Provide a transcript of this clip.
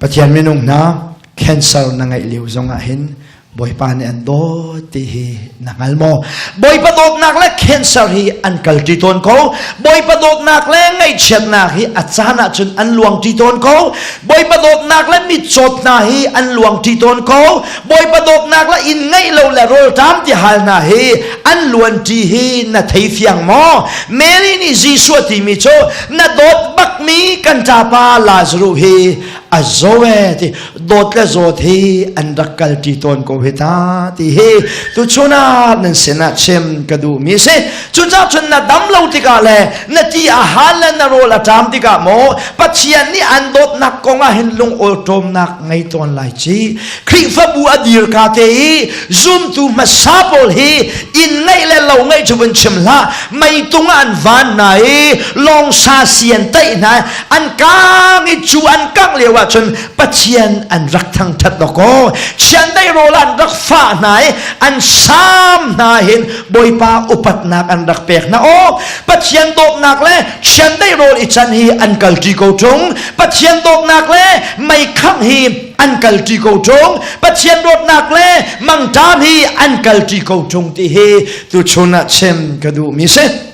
Pathian minung hna, cancer na ngeih lio zongah hin Bawipa nih an dawt ti hi na hngal maw? Bawipa dawtnak le cancer hi an kalṭi tawn ko. Bawipa dawtnak le ngaihchiatnak hi a caan ahcun an luangṭi tawn ko. Bawipa dawtnak le mitcawt hna hi an luangṭi tawn ko. Bawipa dawtnak le inn ngeih lo le rawlṭam ti hal hna hi an luanṭi hi na thei fiang maw? Mary nih Jesuh a timi cu na dawt bakmi kan ṭapa Lazarus hi a zaw e ti. Dawt le zawt hi an rak kalṭi tawn ko hi ta ti hi tuchun ah nan sinah chim ka duhmi si. Cucaah cun na dam lo tikah le na ti a hal le na rawl a ṭam tikah maw Pathian nih an dawtnak kong ah hin lungawlṭawmnak ngei tawn lai ci. Khrihfabu a dir ka te i zumtu hmasa pawl hi inn ngeih le lo ngeih cu vun chim hlah, meitung ah an van hna i lawngsa si an taih hna, an kang i cu an kangh lio ah cun Pathian an rak thangṭhat dawkaw. Chiandeih rawl an rak fah hna i an saam hna hin Bawipa upatnak an rak pek hna. Aw, Pathian dawtnak le chiandeih rawl i can hi an kalṭi ko ṭung. Pathian dawtnak le meikhangh hi an kalṭi ko ṭung. Pathian dawtnak le mangṭam hi an kalṭi ko ṭung ti hi tuchun ah chim ka duhmi si.